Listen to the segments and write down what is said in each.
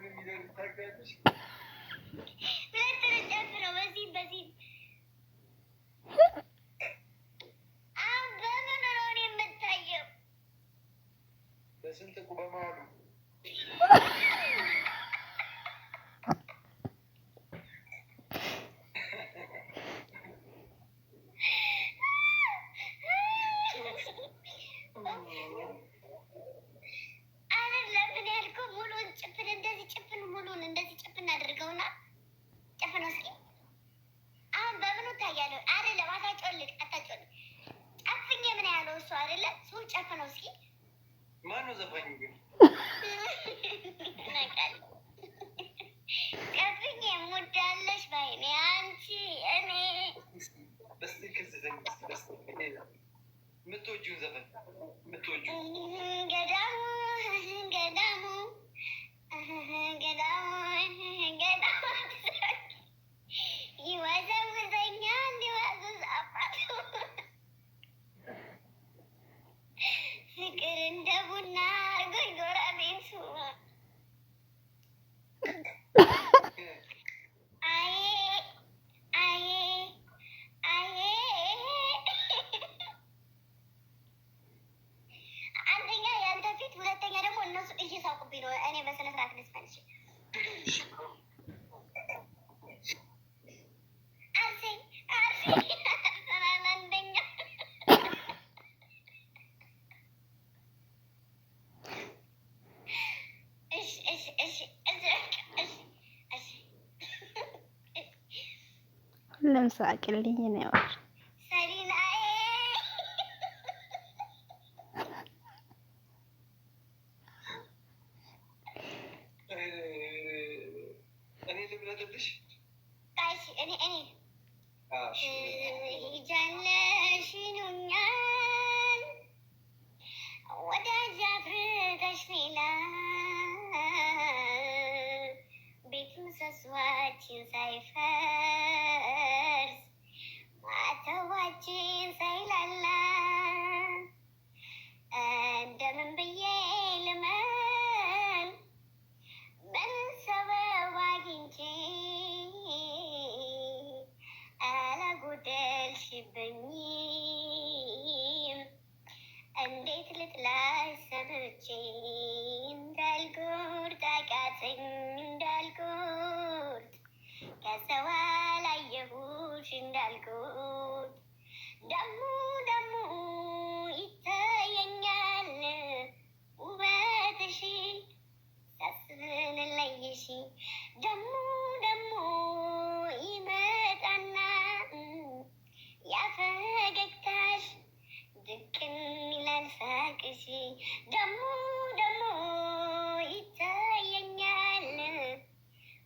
የሚለውን ታውቂያለሽ? ሁለቱንም ጨፍነው በዚህም በዚህም። አሁን በምን ነው እኔ የምታየው? በስንጥቁ በመሀሉ። አይደለም፣ እኔ ያልኩህ ሙሉውን ጭፍን፣ እንደዚህ ጭፍን፣ ሙሉውን እንደዚህ ጭፍን አድርገውና ጭፍን እስኪ። አሁን በምኑ እታያለሁ? አይደለም፣ አታጮልቅ፣ አታጮልቅ። ጨፍኜ ምን ያለው እሱ አይደለ ሰው ጨፍነው እስኪ። ማነው ዘፋኙ ግን? ነቃል ጨፍኜ ሙዳለሽ ባይኔ አንቺ እኔ። በስትክክል ዘፈኝ እስኪ፣ በስትክክል የምትወጂውን ዘፈን የምትወጂውን። ገዳሙ ገዳሙ ገዳሙ ገዳሙ ይወዘውዘኛል ይወዘውዝ አባቱ ፍቅር እንደ ቡና አርጎኝ ጎረቤቱ አዬ አዬ አዬ። አንደኛ ያንተ ፊት፣ ሁለተኛ ደግሞ እነሱ እየሳቁብኝ ነው። እኔ በስነ ስርዓት ልዝፈን። እሺ፣ አርሴ አርሴ አርሰናል አንደኛ። እሺ እሺ እሺ እሺ እሺ እሺ። ሁሉም ሳቅልኝ ነው። ሰሪናዬ። እኔ ልምረጥልሽ? እሺ፣ እኔ እሺ። ትሄጃለሽ ይሉኛል ወዳጅ አፍርተሽ ሌላ ቤት ምሰሷችን ሳይፈርስ ማተዋችን ሳይላላ እንደምን ብዬ ልመን ምን ሰበብ አግኝቼ አላጎደልሽብኝም እንዴት ልጥላሽ ሰምቼ እንዳልጎርጥ አቃተኝ እንዳልጎርጥ ከሰው አላየሁሽ እንዳልጎርጥ ደሙ ደሙ ይታየኛል ውበትሽ ሳስብን ለይሽ ደሙ ደሙ ይመጣና ያፈገግታሽ ድቅን ይላል ሳቅሽ ደሙ ደሙ ይታየኛል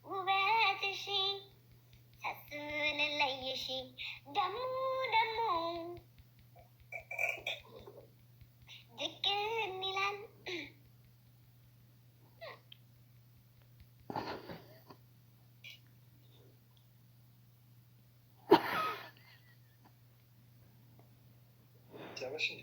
ውበትሽ ሳስብን ለይሽ ደሙ ደሙ ድቅን ይላል። ጨረስሽ እንዴ?